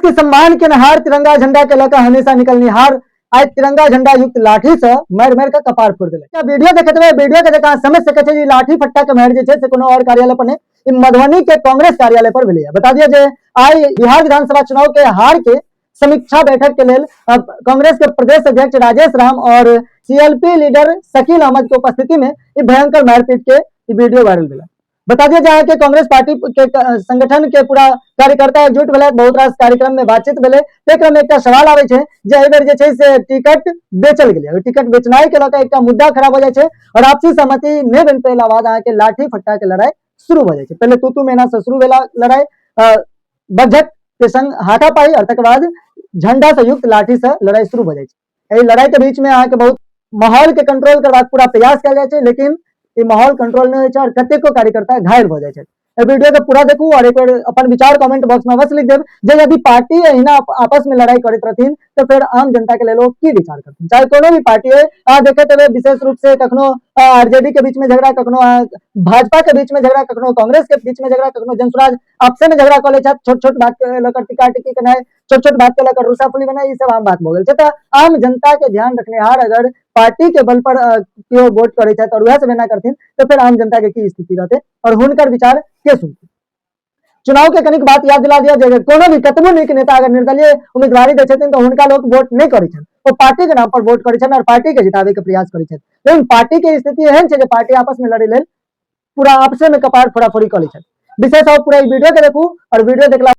के सम्मान केनहार तिरंगा झंडा के लऽ हमेशा निकलनिहार आइ तिरंगा झंडा युक्त लाठी से मारि मारि के कपार फोड़ि देलक। वीडियो देखैत हेबै, वीडियो के देख अहाँ समझ सकै छी लाठी फट्टा के मारि जे छै से कोनो और कार्यालय पर नहि, ई मधुबनी के कांग्रेस कार्यालय पर भेलैया। बता दिअ जे आइ बिहार विधानसभा चुनाव के हार के समीक्षा बैठक के लेल कांग्रेस के प्रदेश अध्यक्ष राजेश राम और सीएलपी लीडर शकील अहमद के उपस्थिति में ई भयंकर मारपीट के ई वीडियो वायरल भेल। बता दिया जाए कि कांग्रेस पार्टी के संगठन के पूरा कार्यकर्ता एकजुट भेलै, बहुत रास कार्यक्रम में बातचीत भेलै। ताहि क्रम में एकटा सवाल आबै छै जे एहि बेर जे छै से टिकट बेचल गेलै, टिकट बेचनाइ के लऽ कऽ एकटा मुद्दा खड़ा भऽ जाइ छै और आपसी सहमति नहि बनि पेला बाद अहाँके लाठी फट्टा के लड़ाई शुरू भऽ जाइ छै। पहिले तू तू महीना से शुरू भेला लड़ाई, बजट के संग हाथापाई और तकर बाद झंडा से युक्त लाठी से लड़ाई शुरू भऽ जाइ छै। एहि लड़ाई के बीच में अहाँके बहुत माहौल के कंट्रोल करबाक पूरा प्रयास कयल जाइ छै, लेकिन ई माहौल कंट्रोल नहि होइ छै और कतेको कार्यकर्ता घायल भऽ जाइ छै। एहि वीडियो के पूरा देखू और एक बेर अपन विचार कमेंट बॉक्स में अवश्य लिख देब जे यदि पार्टी एहिना आपस में लड़ाई करैत रहथिन तो फिर आम जनता के लेल ओ की विचार करथिन। चाहे कोनो भी पार्टी हो, अहाँ देखैत हेबै विशेष रूप से कखनो आरजेडी के बीच में झगड़ा, कखनो भाजपा के बीच में झगड़ा, कखनो कांग्रेस के बीच में झगड़ा, कखनो जनसुराज आपसे में झगड़ा कऽ लै छथि, छोट छोट बात के लऽ कऽ टिका टिकी केनाइ, छोट छोट बात के लऽ कऽ रूसा फुली बनाइ, ई सब आम बात भऽ गेल छै। तऽ आम जनता के ध्यान रखनिहार अगर पार्टी के बल पर केओ वोट करै छथि और वएह सब एना करथिन तऽ फेर आम जनता के की स्थिति रहतै और हुनकर विचार के सुनतै। चुनाव के कनिक बात याद दिला दिया जे कोनो भी कतबो नीक नेता अगर निर्दलीय उम्मीदवारी दै छथिन तऽ हुनका लोक वोट नहि करै छनि, ओ पार्टी के नाम पर वोट करै छनि और पार्टी के जिताबै के प्रयास करै छथि। लेकिन पार्टी के स्थिति एहन छै जे पार्टी आपस में लड़ै लेल पूरा आपसे में कपार फोड़ाफोड़ी कऽ लै छथि। विशेष और पूरा वीडियो के देखू और वीडियो देखला